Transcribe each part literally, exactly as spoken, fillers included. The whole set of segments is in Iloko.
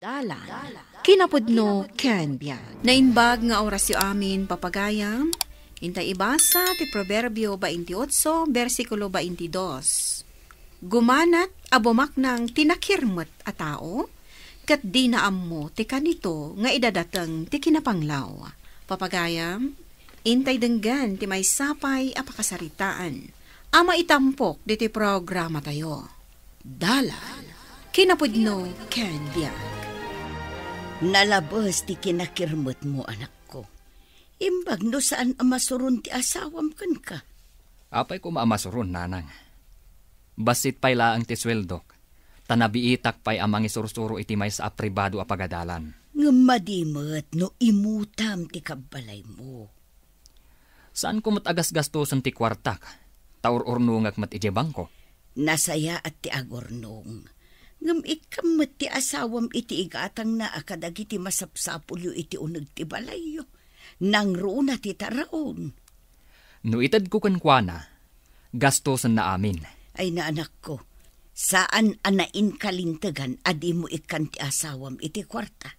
Dalan, kinapudno ken biag. Naimbag nga orasyo amin, papagayam. Intay ibasa ti Proverbio twenty-eight, bersikulo twenty-two. Gumanat a bumaknang ti nakirmet a tao, ket dina ammo ti kanito nga idadateng ti kinapanglaw. Papagayam, intay denggen ti maysa pay a pakasaritaan a maitampok ditoy programatayo. Dalan, kinapudno ken biag. Nalabes ti kinakirmetmo, anakko. Imbag no saan a masuron ti asawam kenka. Apay koma a masuron, nanang. Bassit pay laeng ti sueldok, ta nabiitak pay a mangisursuro iti maysa a pribado a pagadalan. Ngem madi met no imutam ti kabbalaymo. Saanko met a gasgastosen ti kuartak, ta ur-urnongek met idiay bangko. Nasayaat ti agurnong. Ngem ikkam met ti asawam iti igatangna a kadagiti masapsapulyo iti uneg ti balayyo. Nangruna ti taraon. No itedko kenkuana, gastosenna amin. Ay, naanakko, saan a nainkalintegan a dimo ikkan ti asawam iti kuarta.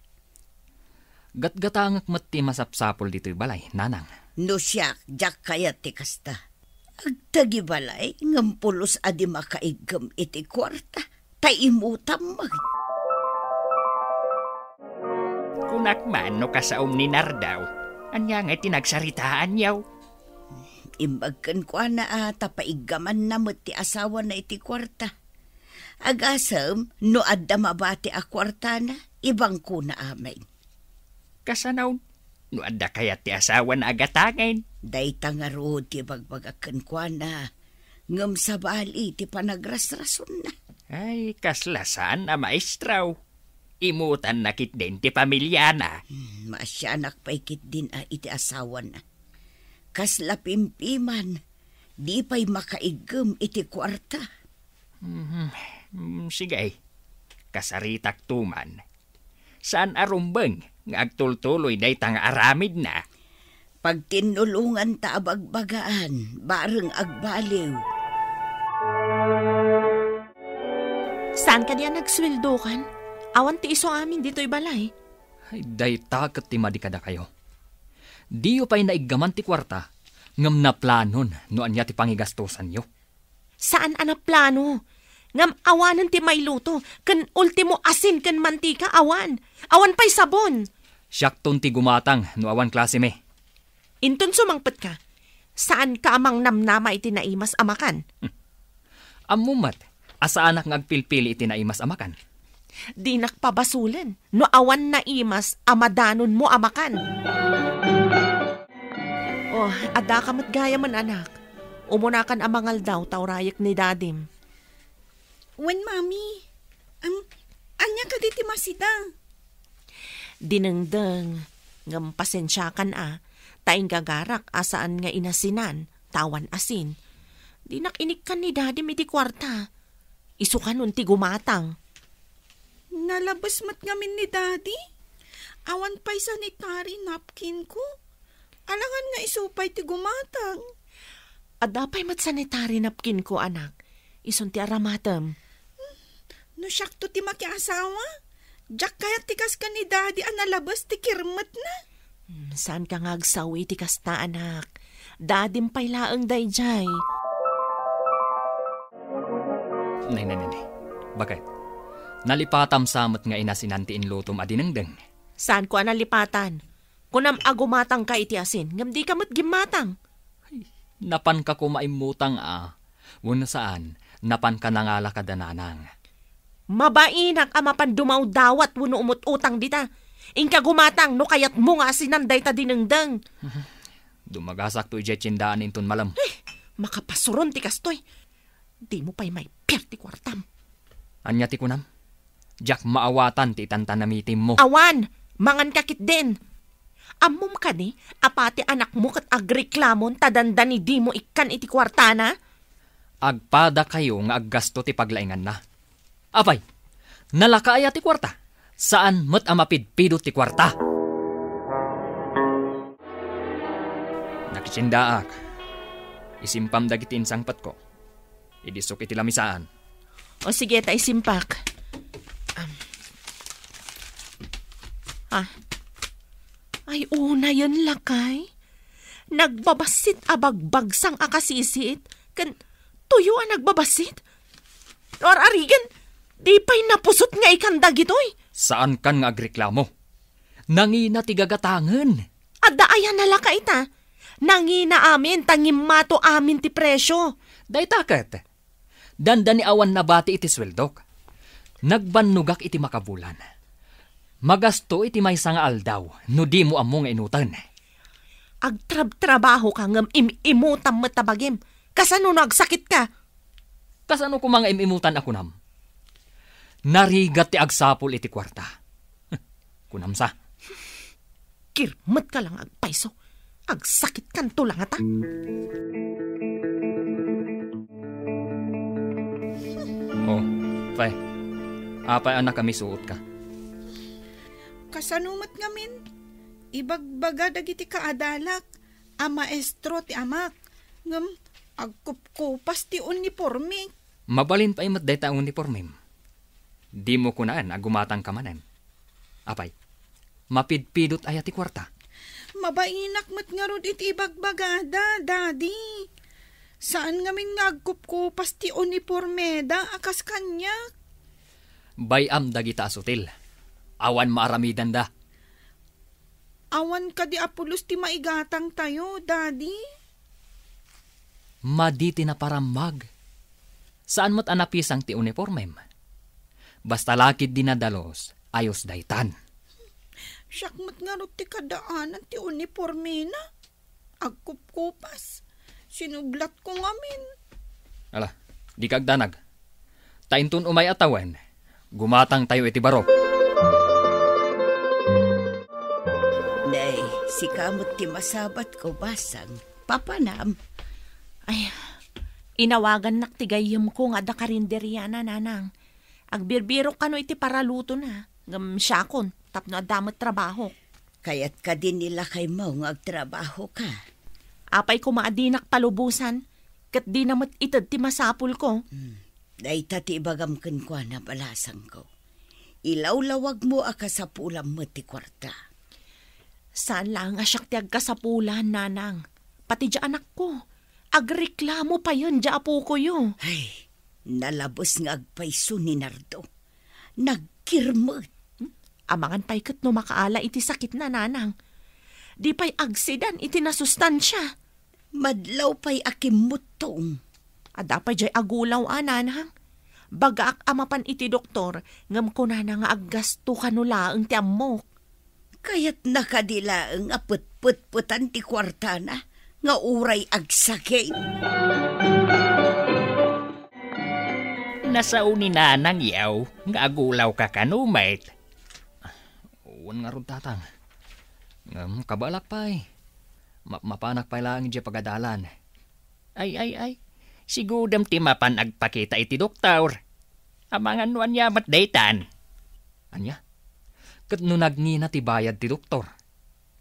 Gatgatangek met ti masapsapul ditoy balay, nanang. No siak, diak kayat ti kasta. Agtagibalay ngem pulos a di makaiggem iti kuarta, ta imutam met. Kunak man no kasaom ni Nardaw, ania ngay ti nagsaritaanyo? Imbag kenkuana a ta paiggamanna met ti asawana iti kuarta. Agasem no adda mabati a kuartana, ibangkona amin. Kasano? No adda kayat ti asawana a gatangen? Dayta ngarud ti ibagbagak kenkuana, ngem sabali ti panagrasrasonna. Ay, kasla saan a maestro. Imutanna ketdin ti pamiliana. Hmm, maasianak pay ketdin a iti asawana. Kasla pimpiman, di pay makaiggem iti kuarta. Mhm. Mm, sige. Kasaritakto man. Saan a rumbeng nga agtultuloy dayta nga aramidna. Pagtinnulonganta a bagbagaan, bareng agbaliw. Saan kadi a nagsueldokan? Awan ti isu amin ditoy balay. Ay, dayta ket ti madi kadakayo. Diyo pay naiggaman ti kuarta, ngem naplanon no ania ti pangigastosanyo. Saan a naplano. Ngem awanen ti mailuto, ken ultimo asin ken mantika, awan. Awan pay sabon. Siakton ti gumatang no awan klasemi. Inton sumangpetka, saanka a mangnamnama iti naimas a makan. Ammom met a saanak nga agpilpili iti naimas a makan. Dinak pabasolen no awan naimas a madanonmo a makan. Oh, addaka met gayamen, anak. Umunakan a mangaldaw ta urayek ni dadim. Wen, Mami. Am, ania kadi ti masida? Dinengdeng, ngem pasensiakan a, ta inggagarak a saan nga inasinan, ta awan asin. Dinak inikkan ni dadim iti kuarta. Isu kanon ti gumatang. Nalabes met ngamin ni Daddy. Awan pay sanitary napkin ko. Alangan nga isu pay ti gumatang. Adda pay met sanitary napkin ko, anak. Isun ti aramatem. No siakto ti makiasawa, diak kayat ti kas ken ni Daddy a nalabes ti kirmetna. Hmm, saanka nga agsawi iti kasta, anak. Dadim pay laeng daydiay. Nay, nay, nay, nay. Bakit? Nalipatam sa met nga inasinan ti inlutom a dinengdeng. Saanko a nalipatan? Kunam a gumatangka iti asin, ngem dika met gimmatang. Ay, napanka koma immutang a. Wenno saan, napanka nangala kada nanang. Mabainak a mapan dumawdawat wenno umut-utang dita. Inka gumatang no kayatmo nga asinan dayta dinengdeng. Dumagasak to idiay tiendaan inton malem. Eh, makapasuron ti kastoy. Dimo pay maipiar ti kuartam. Ania ti kunam? Diak maawatan ti itantanamitimmo. Awan! Manganka ketdin! Ammom kadi a pati anakmo ket agreklamon ta dandani dimo ikkan iti kuartana? Agpadakayo nga aggasto ti paglainganna. Apay, nalaka aya ti kuarta? Saan met a mapidpidot ti kuarta. Nakitiendaak. Isimpam dagiti insangpetko. Idisok iti lamisaan. O sige, ta isimpak. Am. Ah. Ay, unayen lakay. Nagbabassit a bagbagsang a kasisiit, ken tuyo a nagbabassit? No ar-arigen, di pay napusot nga ikan dagitoy. Saankan nga agreklamo. Nangina ti gagatangen. Adda aya nalaka ita. Nangina amin, ta ngimmato amin ti presyo. Dayta ket, dandani awan nabati iti sueldok. Nagbannogak iti makabulan. Magasto iti maysa nga aldaw no dimo ammo nga inuten. Agtrabtrabaho ka ngem im-imutam met ta bagim. Kasano no agsakit ka? Kasano koma nga im-imutan a kunam? Narigat ti agsapul iti kuarta. Kunam sa. Kirmet ka lang agpayso. Agsakit kanto lang ata. Oh, pay. Apay a nakamisuot ka? Kasano met ngamin? Ibagbaga dagiti kaadalak a maestro ti amak, ngem agkupkupas ti uniporme. Mabalin pay met dayta a unipormem. Dimo kunaen a gumatangka manen. Apay, mapidpidot aya ti kuarta? Mabainak met ngarud iti ibagbagada, Daddy. Saan ngamin nga agkupkupas ti unipormeda a kas kaniak. Bay-am dagita a sutil. Awan maaramidanda. Awan kadi a pulos ti maigatangtayo, Daddy? Madi ti naparammag. Saan met a napisang ti unipormem. Basta lakid di nadalus, ayos daytan. Siak met ngarud ti kadaanan ti unipormena. Agkupkupas. Sinublatko ngamin. Ala, dika agdanag. Ta inton umay a tawen, gumatangtayo iti baro. Nay, sika met ti masabatko, Basang. Papanam. Ay, inawagannak ti gayyemko nga adda karinderiana, Nanang. Agbirbirok kano iti paralutona, ngem siakon, tapno adda met trabahok. Kayat kadi ni lakaymo nga agtrabahoka? Apay koma a dinak palubosan, ket dina met ited ti masapulko. Hmm. Dayta ti ibagam kenkuana, balasangko. Ilawlawagmo a kasapulam met ti kuarta. Saan laeng a siak ti agkasapulan, Nanang. Pati diay anakko, agreklamo payen diay apokoyo. Ay, nalabes nga agpayso ni Nardo. Nagkirmet. Hmm? Amangan pay ket no makaala iti sakitna, Nanang. Di pay agsidan iti nasustansia. Madlaw pay a kimmuttong. Adda pay diay agulaw a, Nanang. Bagaak a mapan iti doktor, ngem kunana nga aggasto kano laeng ti ammok. Kayatna kadi laeng a petpetpetan ti kuartana nga uray agsakit? Nasao ni Nanang yaw nga agulawka kano met. Wen ngarud, Tatang. Ngem kabaelak pay. Mapmapanak pay laeng idiay pagadalan. Ay, ay, ay. Sigudem ti mapan agpakita iti doktor. Amangan no ania met daytan. Ania? Ket no nagngina ti bayad ti doktor?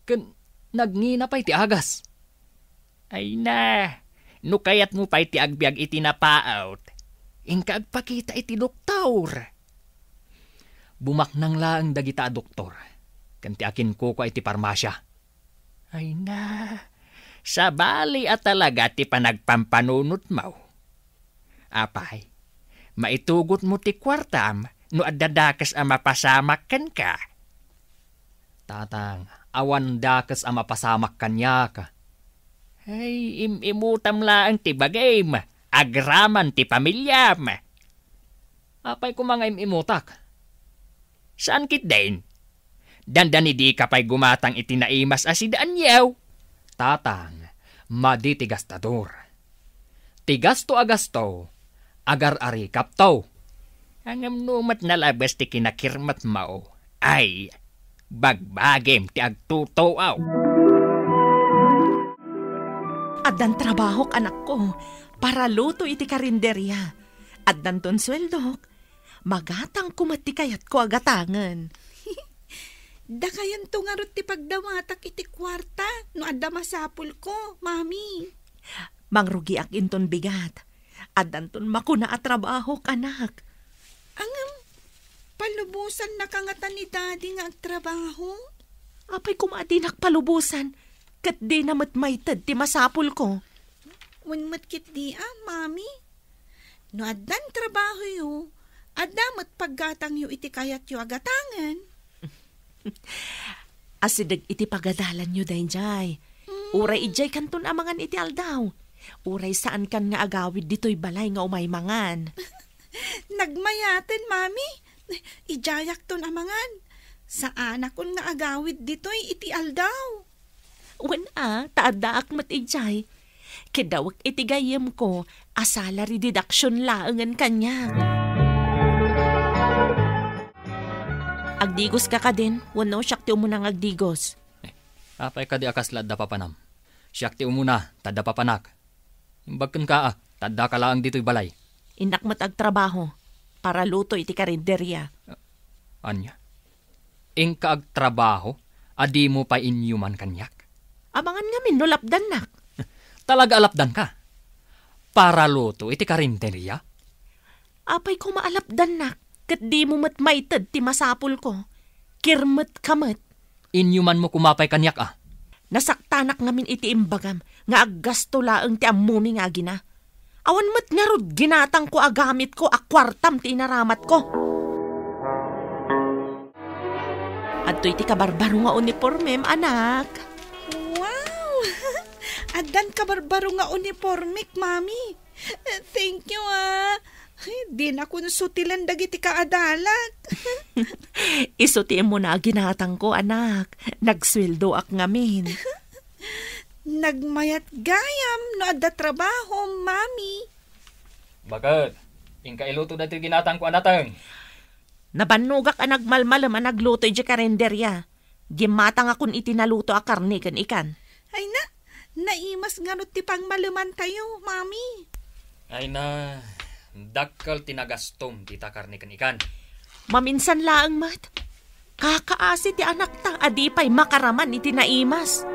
Ket nagngina pay ti agas? Ay na, no kayatmo pay ti agbiag iti napaut, inka agpakita iti doktor. Bumaknang laeng dagita a doktor, ken ti akinkukua iti parmasia. Ay na, sabali a talaga ti panagpampanunotmo. Apay, maitugotmo ti kuartam no adda dakes a mapasamak kenka? Tatang, awan dakes a mapasamak kaniak. Ay, im-imutam laeng ti bagim, agraman ti pamiliam. Apay koma nga im-imutak? Saan ketdin? Dandani dika pay gumatang iti naimas a sida aniaw? Tatang, madi ti gastador. Ti gasto a gasto, agar-arikapto. Ngem no met nalabes ti kinakirmetmo, ay, bagbagim ti agtutuaw. Addan trabahok, anakko, paraluto iti karinderia. Addanton sueldok, magatangko met ti kayatko a gatangen. Dakayanto ngarud ti pagdawatak iti kuarta no adda masapulko, Mami. Mangrugiak inton bigat. Addanton makuna a trabahok, anak. Ngem, Palubosannaka ngata ni Daddy nga agtrabaho? Apay koma a dinak palubosan, ket dina met maited ti masapulko. Wen met ketdi a, Mami. No addan trabahoyo, adda met paggatangyo iti kayatyo a gatangen. Asideg iti pagadalanyo daydiay. Mm. Uray idiay kanton amangan iti aldaw. Uray saankan nga agawid ditoy balay nga umay mangan. Nagmayaten, Mami. Idiayakton amangan. Saanakon nga agawid ditoy iti aldaw. Wen a, ta addaak met idiay. Kidawek iti gayyemko a salary deduction laengen kaniak. Agdigoska kadin, wenno siak ti umuna nga agdigos? Eh, apay kadi a kasla adda papanam? Siak ti umuna, ta adda papanak. Imbag kenka a, ta addaka laeng ditoy balay. Innak met agtrabaho, para luto iti karinderya. Ania? Inka agtrabaho a dimo pay inyuman kaniak? Amangan ngamin no lapdannak. Talaga a lapdanka? Para luto iti karinderya? Apay koma a lapdannak, ket dimo met maited ti masapulko. Kirmetka met. Inyumanmo koma pay kaniak a. Nasaktanak ngamin iti imbagam nga aggasto laeng ti ammomi nga agina. Awan met ngarud ginatangko a gamitko a kuartam ti inaramatko. Adtoy ti kabarbaro nga unipormem, anak. Wow! Addan kabarbaro nga unipormek, Mami. Thank you, ah. Ay, dinakon sutilen dagiti kaadalak. Isu ti immuna a ginatangko, anak. Nagsueldoak ngamin. Nagmayat gayam no adda trabaho, Mami. Baket, inka iluto daytoy ginatangko a nateng. Nabannogak a nagmalmalem a nagluto idiay karinderya. Gimmatangakon iti naluto a karne ken ikan. Ay na, naimas ngarud ti pangmalemantayo, Mami. Ay na, dakkel ti nagastom dita karne ken ikan. Maminsan laeng met. Kakaasi ti anakta a di pay makaraman iti naimas.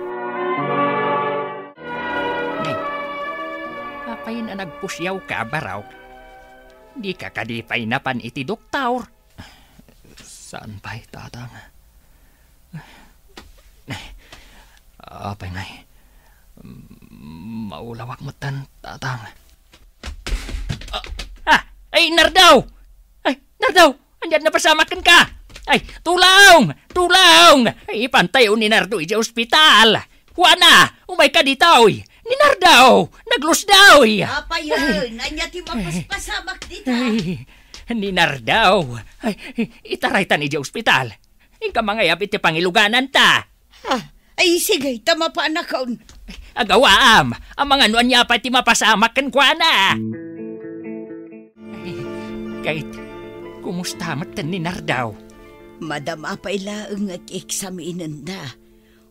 Nay, apayen a nagpusiawka, Barok? Dika kadi pay napan iti doktor? Saan pay, Tatang? Apay ngay? Maulawak metten, Tatang. Ah! Ah! Ay, Nardo! Ay, Nardo! Ania ti napasamak kenka? Ay, tulong! Tulong! Ay, ipantayo ni Nardo idiay ospital! Juana, umayka ditoy! Ni Nardo! Naglusdoy! Apayen, ania ti mapaspasamak dita? Ay, ni Nardo! Ay, itaraytan idiay ospital. Inka mangayab iti pangilugananta. Ah, ay, sige, ta mapanakon. Agawaam, amangan no ania pay ti mapasamak kenkuana. Ay, ket, kumusta met ni Nardo? Madama pay laeng nga eksaminenda.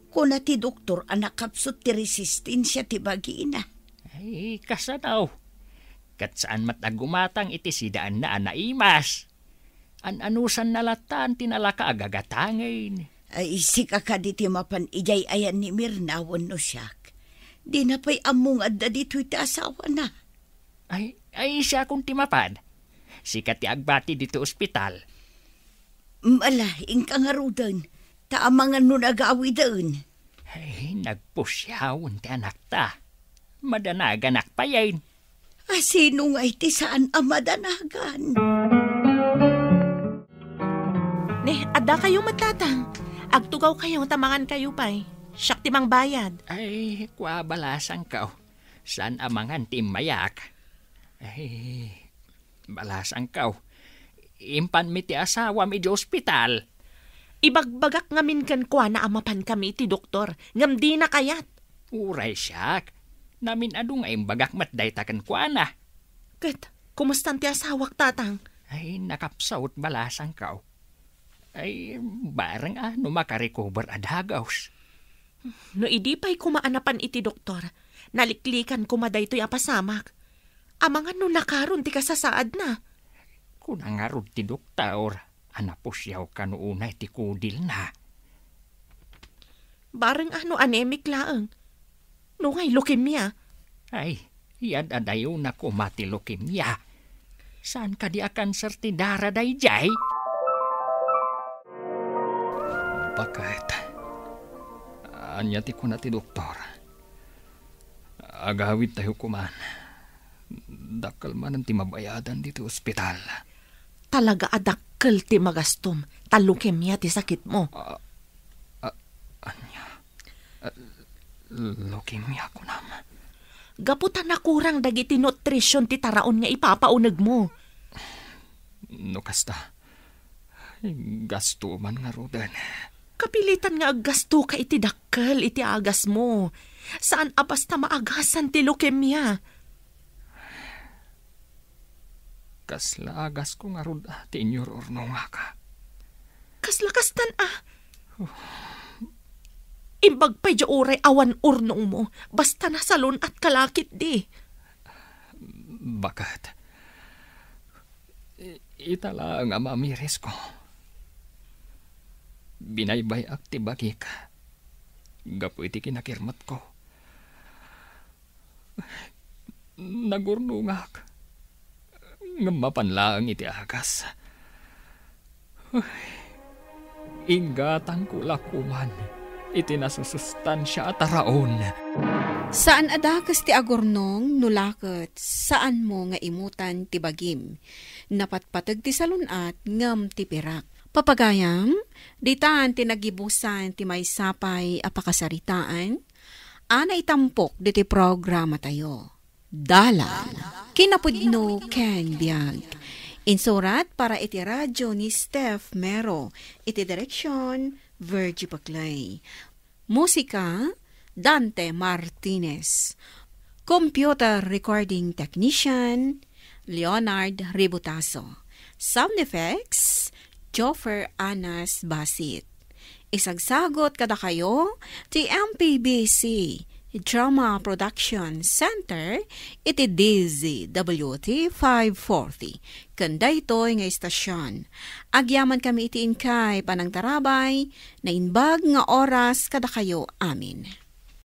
Kuna ti doktor a nakapsut ti resistensia ti bagina. Ay, kasano? Ket saan met a gumatang iti sidaanna a naimas. An-anusanna latta ti nalaka a gagatangen. Ay, sika kadi ti mapan idiay ayan ni Mirna wenno siak? Dina pay ammo nga adda ditoy ti asawana. Ay, ay, siakon ti mapan. Sika ti agbati ditoy ospital. Mala, inka ngaruden, ta amangan no nagawiden. Ay, nagpusiawen ti anakta. Madanaganak payen. A, sino ngay ti saan a madanagan? Ne, adda kayo met, Tatang. Agtugaw kayo ta mangan kayo pay. Siak ti mangbayad. Ay, kua, balasangko. Saan a mangan ti immayak? Ay, balasangko. Impanmi ti asawam idiay ospital. Ibagbagak ngamin kenkuana a mapankami iti doktor, ngem dina kayat. Uray siak. Namin-adu nga imbagak met dayta kenkuana. Ket, kumustan ti asawak, Tatang? Ay, nakapsut, balasangko. Ay, bareng a no makarecover a dagus. No idi pay koma a napan iti doktor, naliklikan koma daytoy a pasamak. Amangan no nakaron ti kasasaadna. Kuna ngarud ti doktor a napusiaw kano unay ti kudilna. Bareng a no anemic laeng. No ngay leukemia. Ay, yad-adayona koma ti leukemia. Saan kadi a kanser ti dara daydiay? Baket? Ania ti kuna ti doktor? Agawidtayo koman. Dakkel manen ti mabayadan ditoy ospital. Talaga a dakkel ti magastom, ta leukemia ti sakitmo. Ah, ah, ania? Ah, leukemia, kunam? Gapu ta nakurang dagiti nutrition ti taraon nga ipapaunegmo. No kasta, gasto man ngaruden. Kapilitan nga aggastoka iti dakkel iti agasmo. Saan a basta maagasan ti leukemia. Kasla agasko ngarud a ti inyor-urnongak? Kasla kastan a? Imbag pay diay uray awan urnongmo, basta nasalun-atka la ketdi. Baket? I-, ita laeng a mamirisko. Binaybay-ak ti bagik gapu iti kinakirmetko. Nagurnongak, ngem mapan laeng iti agas. Ay, inggatanko la koman iti nasusustansia a taraon. Saan a dakes ti agurnong no la ket saanmo nga imutan ti bagim. Napatpateg ti salun-at ngem ti pirak. Papagayam, ditan ti nagibusan ti maysa pay a pakasaritaan a naitampok ditoy programatayo. Dalan, kinapudno ken biag. Insurat para iti radio ni Steph Mero, iti direksion, Virgie Paclay. Musika, Dante Martinez. Computer recording technician, Leonard Ributaso. Sound effects, Joffer Anas Basit. Isagsagot kadakayo ti M P B C Drama Production Center iti D Z W T five forty ken daytoy nga istasyon. Agyamankami iti inkay panangtarabay, naimbag nga oras kadakayo amin.